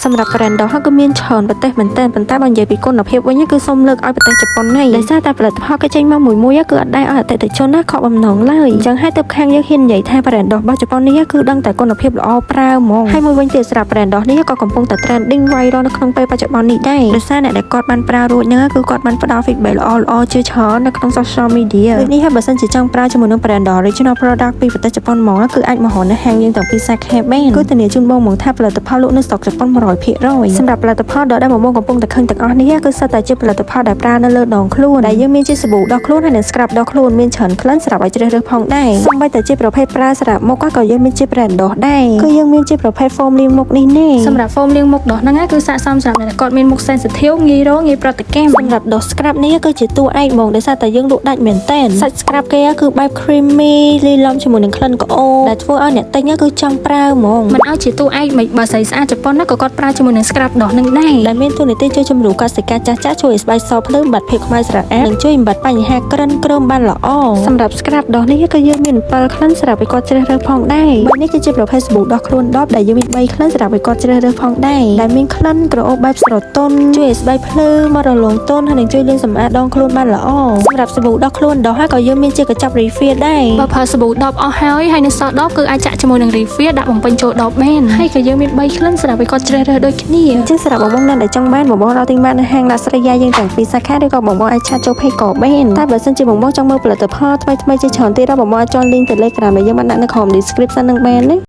សម្រាប់ brand ដុសគឺមានច្រើនប្រទេសមែនតើប៉ុន្តែបើនិយាយពីគុណភាពវិញគឺសូមលើកឲ្យប្រទេសជប៉ុននេះដោយសារតែផលិតផលគេចេញមកមួយមួយគឺអត់ដែលឲ្យអតិថិជនណាខកបំណងឡើយអញ្ចឹងហើយទើបខាងយើងហ៊ាននិយាយថា brand ដុសរបស់ជប៉ុននេះគឺដឹងតែគុណភាពល្អប្រើហ្មងហើយមួយវិញទៀតសម្រាប់ brand ដុសនេះក៏កំពុងតែ trending viral នៅក្នុងពេលបច្ចុប្បន្ននេះដែរដោយសារអ្នកដែលគាត់បានប្រើរួចហ្នឹងគឺគាត់បានផ្ដល់ feedback ល្អល្អជាច្រើននៅក្នុង social media ដូចនេះហើយបើសិនជាចង់ប្រើជាមួយនឹង brand original product ពីប្រទេសជប៉ុនហ្មងគឺអាចមករកនៅហាងយើងទាំងពីរសាខាបានគឺធានាជូនបងហ្មងថាផលិតផលលក់នៅស្រុកជប៉ុន100%សម្រាប់ផលិតផលដែលបងបងកំពុងតែឃើញទាំងអស់នេះគឺសុទ្ធតែជាផលិតផលដែលប្រើនៅលើដងខ្លួនដែលយើងមានជាសាប៊ូដុសខ្លួនហើយនិង scrub ដុសខ្លួនមានច្រើនក្លិនសម្រាប់ឲ្យជ្រើសរើសផងដែរសូម្បីតែជាប្រភេទប្រើសម្រាប់មុខក៏យើងមានជា brand ដុសដែរគឺយើងមានជាប្រភេទ foam លាងមុខនេះនេះ សម្រាប់ foam លាងមុខដុសហ្នឹងគឺស័ក្តិសមសម្រាប់អ្នកដែលគាត់មានមុខ sensitive ងាយរងងាយប្រតិកម្ម សម្រាប់ដុស scrub នេះគឺជាតួឯកហ្មងដោយសារតែយើងលក់ដាច់មែនតើសាច់ scrub គេគឺបែប creamy លាយឡំជាមួយនឹងក្លិនក្រអូបដែលធ្វើឲ្យអ្នកទិញគឺចង់ប្រើហ្មង មិនឲ្យជាតួឯកមិនបើស្រីស្អាតជប៉ុនណាក៏គាត់ប្រើជាមួយនឹង scrub ដុសហ្នឹងដែរ ដែលមានតួនាទីជួយជំរុញកោសិកាចាស់ៗជួយឲ្យស្បែកសភ្លឺបំបាត់ភាពខ្មៅស្រអាប់និងជួយបំបាត់បញ្ហាក្រិនក្រមបានល្អសម្រាប់ scrub ដុសនេះគឺយើងមាន7ក្លិនសម្រាប់ឲ្យគាត់ជ្រើសរើសផងដែរបីនេះគឺជាប្រភេទសាប៊ូដុសខ្លួនដបដែលយើងមាន3ក្លិនសម្រាប់ឲ្យគាត់ជ្រើសរើសផងដែរដែលមានក្លិនក្រអូបបែបស្រទន់ជួយឲ្យស្បែកភ្លឺមករលោងទន់ហើយនឹងជួយលាងសម្អាតដងខ្លួនបានល្អសម្រាប់សាប៊ូដុសខ្លួនដុសហើយក៏យើងមានជាកញ្ចប់ refill ដែរ បើប្រើសាប៊ូដបអស់ហើយហើយនៅសល់ដបគឺអាចចាក់ជាមួយនឹង refill ដាក់បំពេញចូលដបបានហើយក៏យើងមាន3ក្លិនសម្រាប់ឲ្យគាត់ជ្រើសរើសដូចគ្នា អញ្ចឹងសម្រាប់បងបងណាដែលចង់បានបងបងរកទិញបាននៅហាងដាក់ស្រីយ៉ាយើងទាំងពីរសាខាឬក៏បងបងអាច chat ចូល page ក៏បានតែបើសិនជាបងបងចង់មើលផលិតផលថ្មីៗជាច្រើនទៀតបងបងអាចចុច link Telegram ដែលយើងបានដាក់នៅក្រោម description នឹងបានណា។